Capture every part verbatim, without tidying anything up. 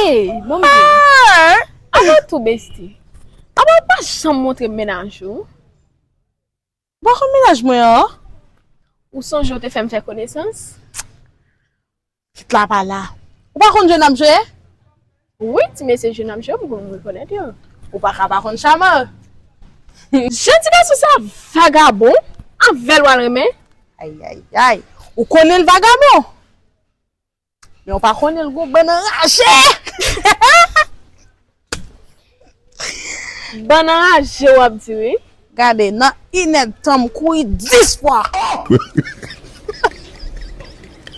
Ey, ban m di. Ah! Apa tou, besti. Apa w pa janm montre m mennaj ou? Ou pa konn mennaj mwen an? Ou sonje w te fè m fè konesans? Kit la pa la. Ou pa konn jwè n ap jwe? Wi, ti mesye jwè n ap jwe, m konn rekonèt yo. Ou pa ka pa konn Chama. Jan ti gason sa vagabon, avè l w al renmen? Ay, ay, ay. Ou konnen l vagabon? Men w pa konnen l gon bann anraje! Bann anraje w ap di wi. Gade, nan inèdtan m kouri dis fwa.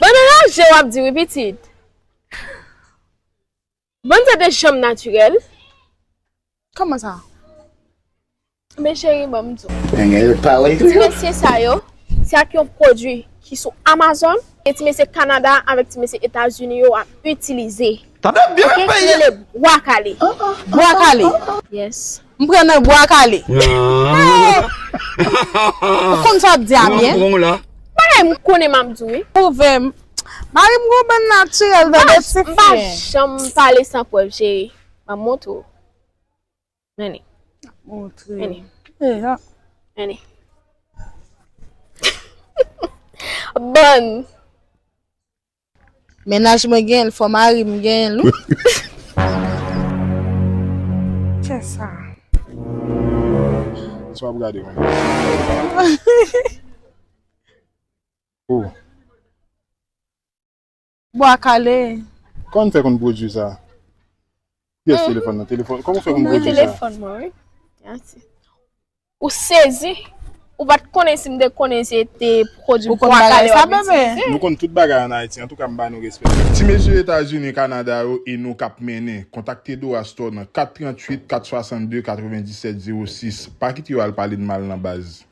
Bann anraje w ap di wi, pitit. Bann sa te janm natirèl. Kòman sa? Men cheri, ban m di w. Nèg yo pawòl tou. Ti mesye sa yo, se ak yon pwodui ki sou Amazon, e ti mesye Kanada avèk ti mesye Etazini yo ap itilize. Tande byen, ki rele bwa kale. Bwa kale. Yes. M pran nan bwa kale. Ou konn sa w ap di a byen? Bagay m konnen m ap di w wi. Pwouve m. Mari m gon bann natirèl tande ti fi. M pa janm pale san prèv, cheri. M ap montre w. Vini. Montre. Vini. Eh, ah. Vini. Bon. Mennaj mwen genyen l, fò mari m genyen l, wi. Kisa? Sa w ap gade, man? Oh. Bwa kale. Kòman w fè konn pwodui sa? Kiyès telefòn nan? Telefòn, kòman w fè konn pwodui sa? Nan telefòn mwen, wi. Yati. Ou sezi? Ou pa t konnen si m te konnen se te pwodui bwa kale w ap itilize? Nou konn tout bagay ann Ayiti. Antouka, m ba nou respè. Ti mesye Etazini, Kanada yo e nou k ap mennen. Kontakte Dora Store nan kat tranntuit, kat swasannde, katrevendisèt, zewo sis. Pa kite yo al pale n mal nan baz.